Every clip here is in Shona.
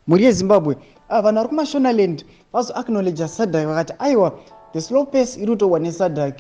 Mhuri yeZimbabwe, vanhu vari kuMashonaland vazoacknowledga SADC, vakati aiwa, the slow pace iri kutorwa neSADC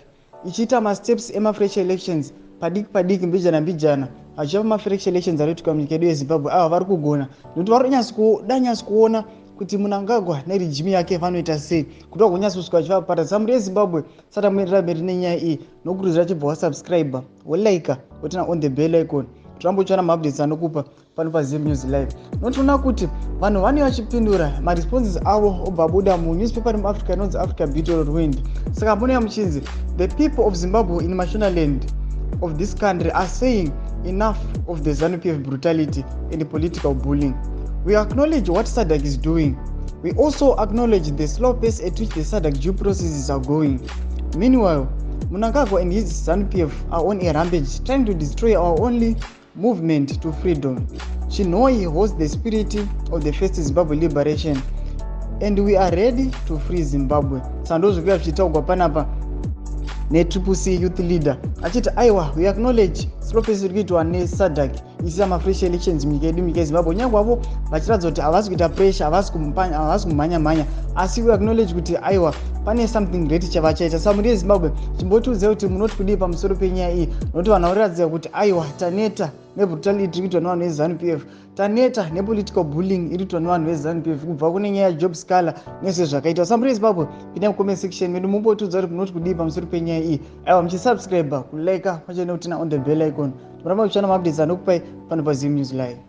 ichiita masteps emafresh elections padiki padiki, mbijana mbijana, vachiva pamafresh elections ari kuitika munyika yedu yeZimbabwe. Ava vari kugona nekuti vari kuda kuona kuti Mnangagwa neregime yake vanoita sei kuti vagonyatsosvika vachivapata. Mhuri yeZimbabwe, sati muenderera mberi nenyaya iyi, nokurudzira chibva wasubscribe, wolike, woturn on the bell icon, tirambe uchiwana maupdates anokupa pano paZim News Live. Notoona kuti vanhu vanenge vachipindura maresponses avo obva abuda munewspaper remuAfrica inonzi Africa Beauty Ruined. Saka munouya muchinzi, "The people of Zimbabwe in Mashonaland of this country are saying enough of the ZANU-PF brutality and political bullying. We acknowledge what SADC is doing. We also acknowledge the slow pace at which the SADC due processes are going. Meanwhile, Mnangagwa and his ZANU-PF are on a rampage, trying to destroy our only movement to freedom. Chinhoyi holds the spirit of the first Zimbabwe liberation and we are ready to free Zimbabwe." Saka ndozvikuya zvichitaurwa panapa neTriple C youth leader achiti aiwa, we acknowledge slow pace iri kuitwa neSADC ichiita mafresh elections munyika yedu, munyika yeZimbabwe, kunyange vavo vachiratidza kuti havasi kuita pressure, havasi kumhanya-mhanya, asi we acknowledge kuti aiwa, pane something great chavachaita. Saka mhuri yeZimbabwe, chimbotiudzai kuti munoti kudii pamusoro penyaya iyi, nokuti vanhu vakuratidza kuti aiwa, taneta nebrutality iri kuitwa nevanhu veZANU PF, taneta nepolitical bullying iri kuitwa nevanhu veZANU PF, kubva kune nyaya yaJob Sikhala nezvezvakaitwa. Saka mhuri yeZimbabwe, pinda mucomment section medu, mumbotiudza kuti munoti kudii pamusoro penyaya iyi. Aiwa, muchisubscribe, kulike, pacho nekuturn on the bell icon, muramba muchiwana maupdates anokupai pano paZim News Live.